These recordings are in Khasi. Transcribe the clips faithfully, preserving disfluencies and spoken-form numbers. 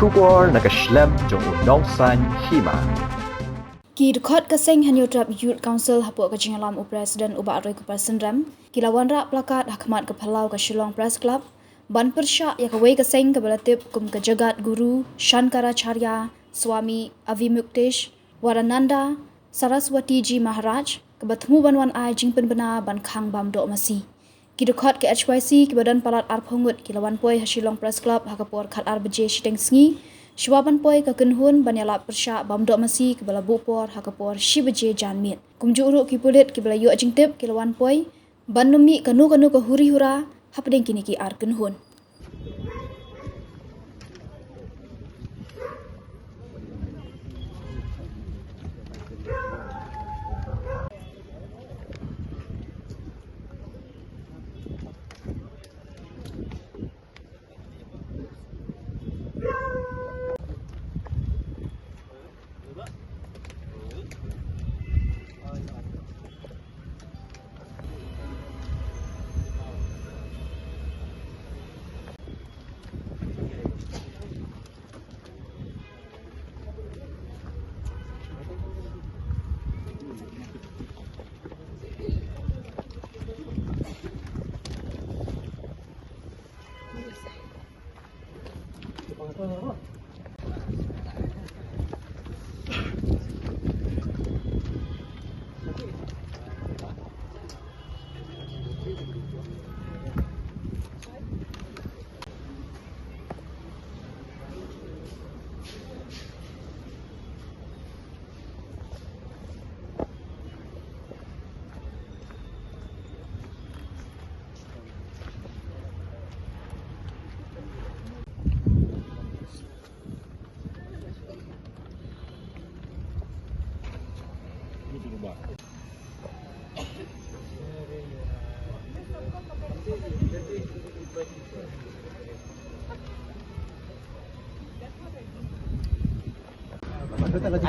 Khubor na ka shlem jong u nongsaiñ hima. Ki dkhot ka seng Hynñiewtrep Youth Council hapoh ka jingïalam u President u Bah Roy Kupar Synrem ki la wanrah plakat ha khmat ka phyllaw ka Shillong Press Club ban pyrshah ïa kawei ka seng kaba la tip kum ka Jagat Guru Shankaracharya Swami Avimukteshwarananda Saraswati Ji Maharaj, kaba thmu ban wan ai jingpynbna ban khang bam doh masi. Ki dkhot ka H Y C kiba don palat arphew ngut ki la wan poi ha Shillong Press Club ha ka por khatar baje shiteng sngi, shuwa ban poi ka kynhun ban ïalap pyrshah bam doh masi kaba la buh por ha ka por shi baje janmiet. Kumjuh ruh ki pulit kiba la ïoh jingtip ki la wan poi ban nym mih kano kano ka huri hura hapdeng kine ki ar kynhun.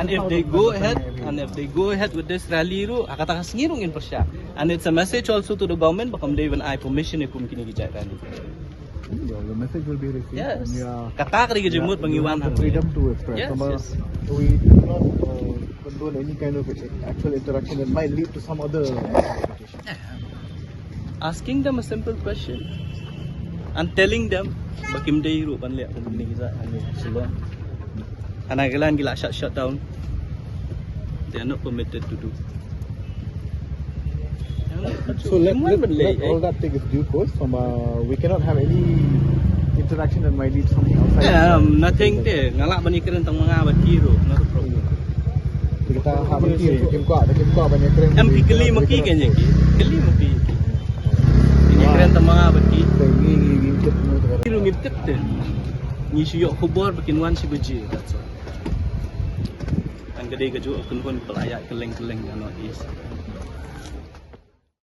And if they go ahead, and if they go ahead with this rally ruh, ha kata ka sngi ruh ngin pyrshah. And it's a message also to the government ba kam dei ban ai permission ïa kum kine ki jait rally. Your, your message will be received. Yes. And we are, kata ka dei ka jingmut ba ngi wan ha freedom to express. Yes, yes. We do not, uh, condone any kind of actual interaction that might lead to some other. Asking them a simple question and telling them ba kim dei ruh ban leh kum kine ki jait rally ha Shillong. Hana ka liang ki la shut, shut down. They are not permitted to do. So let, let, let all that take its due course. From, uh, we cannot have any interaction that might lead something outside. Yeah, um, nothing there. Nga lah ban ïakren tang ma nga bad ki ruh, not a problem. Te kita hap ban ki, kim kwah, kim kwah ban ïakren. Em, ki kylli ma ki kan ïa ki. Kylli ma ki. Kin ïakren tang ma nga bad ki. Te ngi, ngi, ngi tip, ngi tip. Ki ruh ngi tip te. Ngi shu ïoh khubor ba kin wan shi baje, that's all. Tang ka dei kajuh ka kynhun ba la ïaid kylleng kylleng ka North East.